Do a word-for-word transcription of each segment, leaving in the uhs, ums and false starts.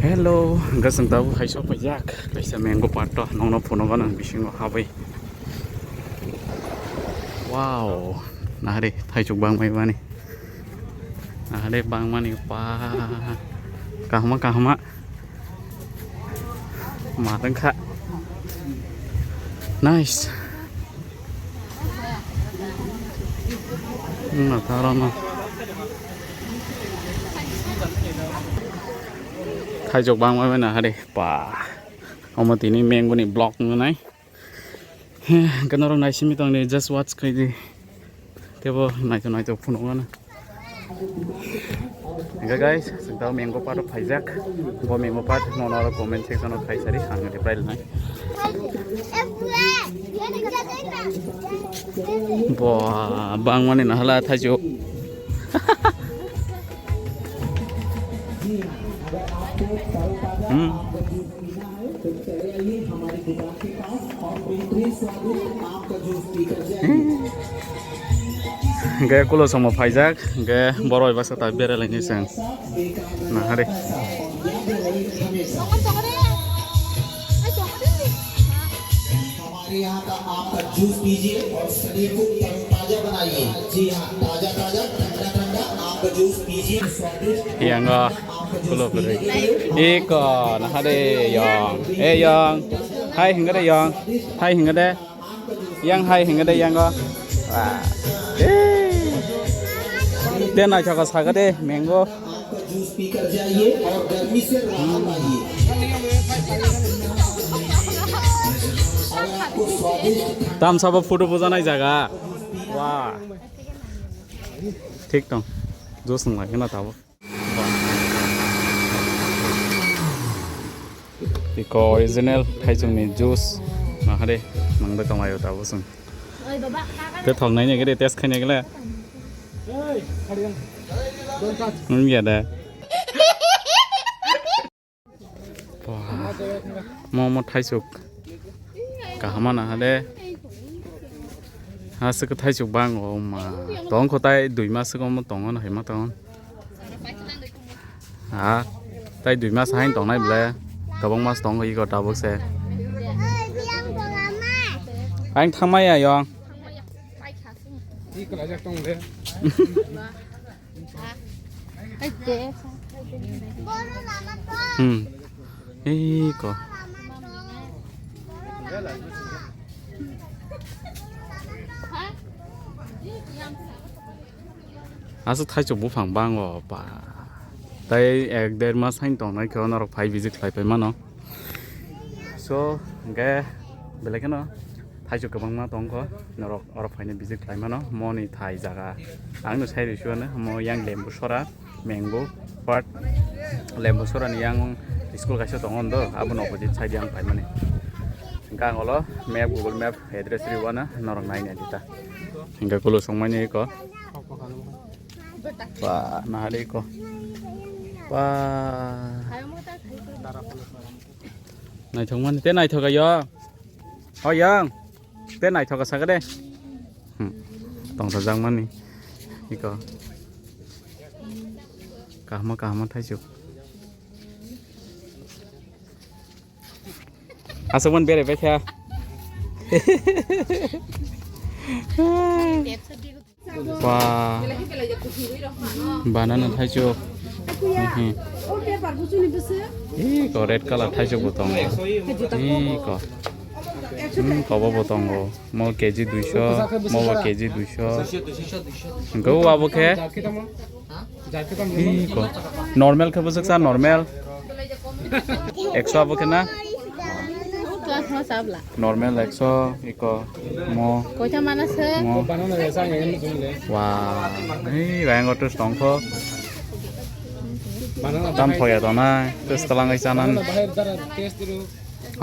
Hello, hwnkhe chwng tabuk hai sok paijak kaisa mango part o nongno phunugo nang bisingo habwi. Wow, nahari thaichuk bangmani mani. Nahari bangmani pa kahma kahma. Ma tongkha. Nice. Wngna taro no. Thaichuk bangma bai nahari pa. Omo tini mango ni vlog wngnai. Hwnkhe norok naisingwi tongdi, just watch khaidi. Tebo naito naito phunukmano. Hwnkhe guys, chwng tao mango part o phaijak. Bo mango part nono aro comment section o khai sari, ang reply rwnai. Bo bangmani nahala thaichuk. Hmm. Hwnkhe kulo somo phaijak, hwnkhe borok bai baksa ta beralaini chwng. Nahari. हमारे यहाँ का आम का जूस पीजिए और शरीर को तरोताजा बनाइए। जी हाँ, ताजा ताजा, ठंडा ठंडा आम का जूस पीजिए, स्वादिष्ट। Yang ah, kulo kere. Iko, nahari yang. Eh, yang. Hai, hingga de, yang. Hai, hingga de. Yang hai hingga de yang go. Wah. Eh. Te naithok kha saka de mango. Tamsabo photo bojanai jaga. Wah. Thik tong. Juice nang lai na tabo. Iko original thaichukni juice. Nahari, nangbai tonglaio tabuk chwng. Te thoknaini gede test khaina gele. Wngya de. Wah, mo, mo thaichuk. Kahama na hade. Ha, se thaichuk bang o ma. Tong khotai dui mas ko mo tongo na hema tong. Ha, tai dui mas hain tongnai ble. Kabang mas tong iko tabuk se. Ang thangmai ya yong. Hmm. Iko. Aswk thaichuk buphang bango ba. Tai ek der mas hain tongnai khe norok phai visit khlai pai mano. So, hwnkhe belai kheno thaichuk kwbangma tongkho, norok oro phaina visit khlai mano. Moni thai jaga ang no sai rwsuano, mo yang lembu sora, mango, part, lembu sora ni yang school kaisa tongo ando, abo no opposite side yang paimani. Hwnkhe ang olo map, Google Map address riwana norok naina dita. Hwnkhe kulo songmani iko. Ba, nahari iko. Ba. Naithok mani, te naithok ayo. O yang. Te naithok saka de. Hmm. Tongthok jak mani. Iko. Kahma, kahma thaichuk. Aswk mani berai bai kha. Ba. Banana thaichuk. Mhm. Iko red color thaichuk bo tongo. Iko. Hmm, kobo bo tongo. Mo K G duiso, mo bo K G duiso. Hwnkhe o abo khe? Iko. Normal khe bwswk cha normal. Ekso abo khe na? Class ma sabla. Normal ekso, iko, mo. Koitha mana se? Mo. Banana ya sang ya ni jung le. Wah, hei, bayang otus tongkho. Banana tam thoya tonai, tus talangai chanan. Banana bahai dara taste diru.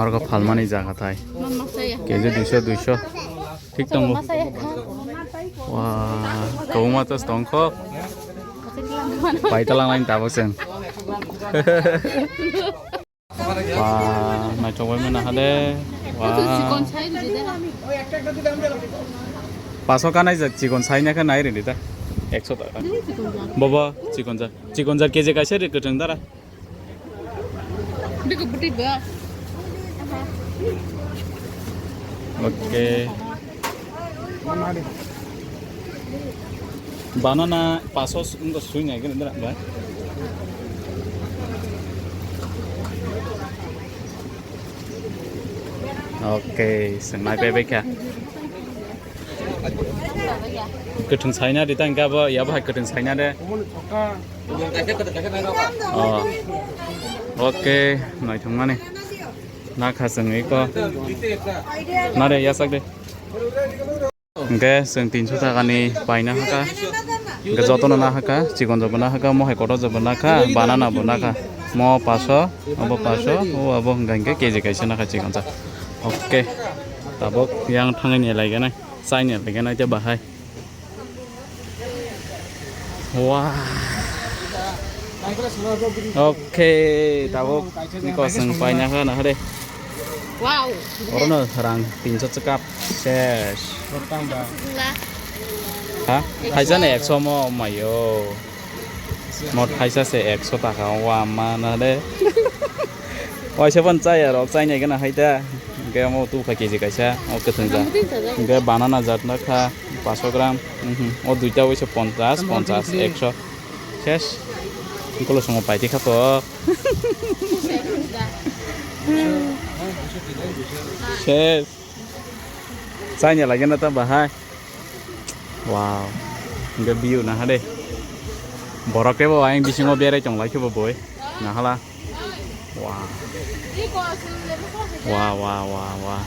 Orko phalmani jaga thai. Mama saya. K G duiso, duiso. Thik tongo. Mama saya kha. Wah, kau ma tus tongkho. Pai talang lain tabuk sen. Wah, naithok bai mano hade. Wah. Paso kanai jak chikon saina khe nai rwdi ta. Ekso taka. Bobo chikon jak. Chikon jak K G kaisa ri kwchwng dara. Biko budi ba. Okay. Banana paso wngkha sui nai gini dara ba. Okay, swngnai bai bai kha. Kwthwng saina di tang kha bo, ya bo hai kwthwng saina de. Oh. Okay, naithok mani. Na kha chwng iko. Na de yasak de. Hingke chwng tinso taka ni paina haka. Hingke jotono na haka, chikon jobo na haka, mohai kotor jobo na kha, banana bo na kha. Mo paso, obo paso, o abo hingka hingke K G kaisa na kha chikon sa. Okay. Tabuk yang thangwi ni lai gana, chai ni lai gana te bahai. Wah. Okay, tabuk niko chwng paina kha na hade. Wow. Orono rang tinso chwkap ses. Ha? Thaisa ne ekso mo mayo. Mo thaisa se ekso taka o wama na de. Waisa phan chaya rok chainai gana hai ta. Hingke omo tu kha K G kaisa, o kwthwng ja. Hingke banana jat na kha paso gram. Mhm. O duita waisa ponchas, ponchas, ekso. Ses. Hingke lo songo paiti kha to. Ses. Chaina lagi na ta bahai. Wow. Hingke view naha de. Borok tebo ayang bisingo berai tong lai khe bo boi. Nahala. Wow. Wow, wow, wow, wow.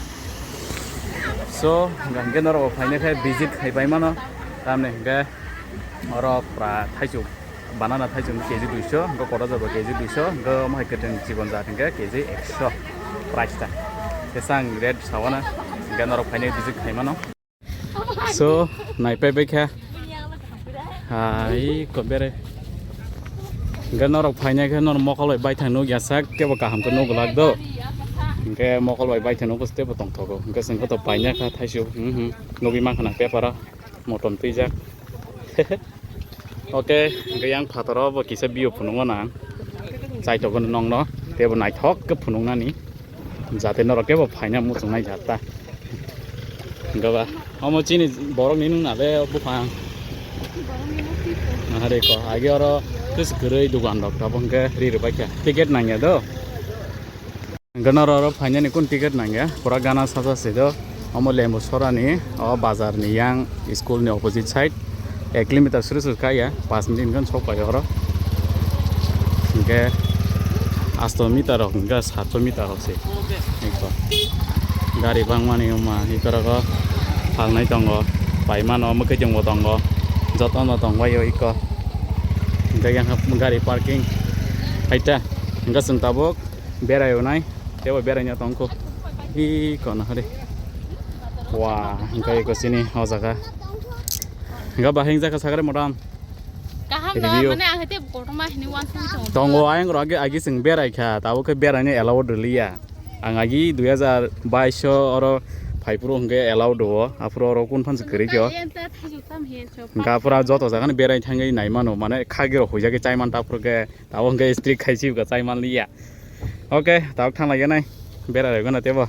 So, hingke norok phaina khe visit khai pai mano. Tamni hingke oro pra thaichuk. Banana thaichuk K G duiso, hingke kotor jabo K G duiso, hingke omo hai kwthwng chikon jat hingke K G ekso price ta. Kesang rate sawana, hingke norok phaina visit khai mano. So, naipai bai kha. Hai, ko bere. Hingke norok phaina khe norok mokol bai baithang nuk yasak, kebo kaham khe nuk glak do. Hingke mokol bai baithang nuk step bo tongthogo. Hingke chwng khe to paina kha thaisu. Hmm, hmm. Nugwi mankha na paper o. Motom twijak. Okay, hingke yang phataro bo kisa view phunukgo nang. Chaitokgo nongno. Tebo naithok khe phunuknani. Jate norok kebo phaina muchungnai jat ta. Hingke ba, omo chini borokni nung nale buphang. Nahare ko, age oro tis kwrwi dugan rok tabuk hingke ri rwbaikha. Ticket nangya do. Hingke norok oro phainani kun ticket nangya. Pura gana saja se do. Omo Lembu Sorani, o bazar ni yang school ni opposite side. Ek kilometer suri suri kaya, pas minute hingke sok pai oro. Hingke asto meter rok hingke satso meter rok se. Iko. Gari bangmani wngma, iko rogo phalnai tongo, paimano mwkhwtwng bo tongo, jotono tongbaio iko. Hingke yang gari parking. Haita, hingke chwng tabuk berai rwnai, tebo beraina tongkho. Iko nahari. Wah, hingke iko sini o jaga. Hingke bahai wngjakha sakari motam. Kaham no, review. Mane ang hete kotorma hini wansugwi tongo. Tongo, ayang rok agi, agi chwng berai kha, tabuk khe beraina allowed rwliya. Ang agi dui hazar bais o oro phaiphuru hwnkhe allowed o, aphuru oro kun phansi kwrwi khe o. Hwnkhe aphuru joto jagani berai thangwi nai mano, mane khagwi rok huijagwi chai man ta aphuru khe, tabuk hwnkhe strict khai sibukha chai manliya. Okay, tabuk thang lai nai, berai rwgano tebo.